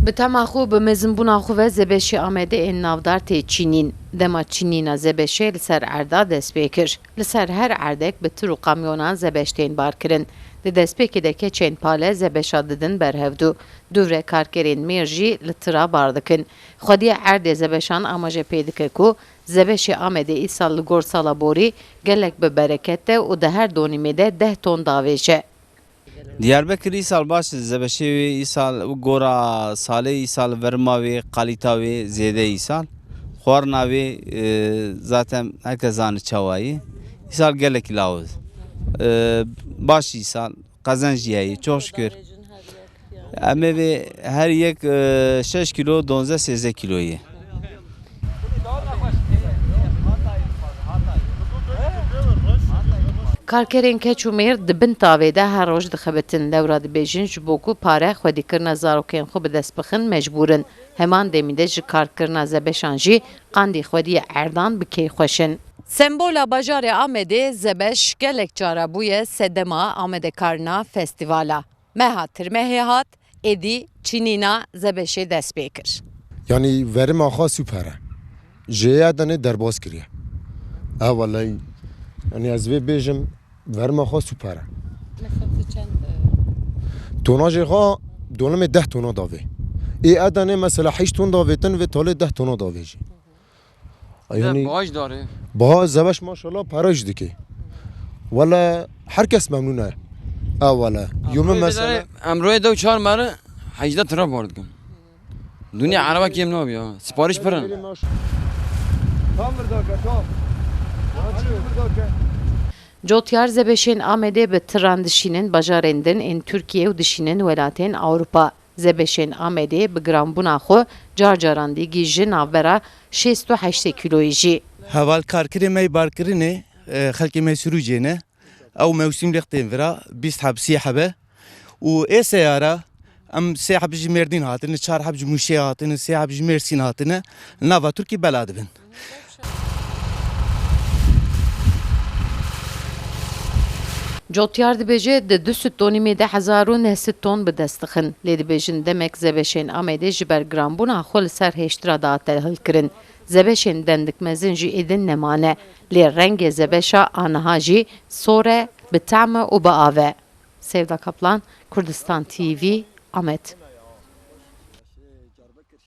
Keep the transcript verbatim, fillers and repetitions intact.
Bi tema xwe, bi mezinbûna xwe ve zebeşê Amedê ên navdar tê çînîn. Dema çînîna zebeşê li ser erda dest pê kir. Li ser her erdek bi tir û kamyonan zebeş tên barkirin. Di destpêkê de keçên pale zebeşa didin ber hevdû. Dûvre karkerên mêr jî li tira bar dikin. Xwediyê erdê zebeşan amaje pê dike ku zebeşê Amedê îsal li gor sala borî gelek bi bereket e û di her donîmê de deh ton davêje. Diyarbekir îsal baş, zebeşê wê îsal û gora salê îsal verma wê, kalîta wê zêde îsal. Xwarina wê, e, zaten herkes zani çawa yî. Îsal gelek lawz. E, baş îsal, qezenc jî heye, çok şükür. Em ê vê her yek, e, şeş kilo, donze sêzde kilo ye. Karkerên keç û mêr di bin tavê de her roj dixebitin. Lewra dibêjin, ji bo ku pare xwedîkirina zarokên xwe bi dest bixin, mecbûr in. Heman demî de ji karkirina zebeşan jî qandî xwediyê erdan bi kêfxweş in. Sembola bajarê Amedê zebeş gelek cara bûye sedema amadekarina festîvala. Meha tirmehê hat, êdî çînîna zebeşê dest pê kir. Yanî verima xwe super e. Ji Edenê derbas kiriye. E welay, yanî ez vê bêjim, verima xwe super e. Mesela tu çend, e, Tona jê xwe dolimê deh tona davê. Ê Edenê mesela heşt ton davêtin, vê talê deh tona davê jî. Yanî baş dare. Baha zebeş maşallah para jî dike. Wele herkes memnûn e. E wele. Yo min mesela. Emroyê dew çar meri hejde tira bar dikim. Dunya ereba kêm nabî ya. Sipariş pir in. Tam virdake, tam. Tam virdake. Cotyar zebeşên Amedê bi tiran dişînin bajarên din ên Tirkiye û dişînin welatên Ewropa. Zebeşên Amedê bi giranbûna xwe car caran dî gihîje navbera şêst û heştê kîloyî jî. Heval karkirê me yê barkirinê, e, xelkê me Sirûcê ne. Ew mewsîm lêx tên vira, bîst heb, sî hebe. Û ê seyara, em sê heb ji Mêrdîn hatine, çar heb ji Mûşê hatine, sê heb ji Mêrsîn hatine, nava Tirkî bela dibin. Cotyar dibêje, di du sed tonî mê de hezar û neh sed ton bi dest dixin. Lê dibêjin, demek zebeşên Amedê ji ber giranbûna xwe li ser hêştira dihate hilkirin. Zebeşên dendik mezin jî êdin nemane. Lê rengê zebeşa aniha jî sor e, bi tam e û bi av e. Sevda Kaplan, Kurdistan T V, Amed.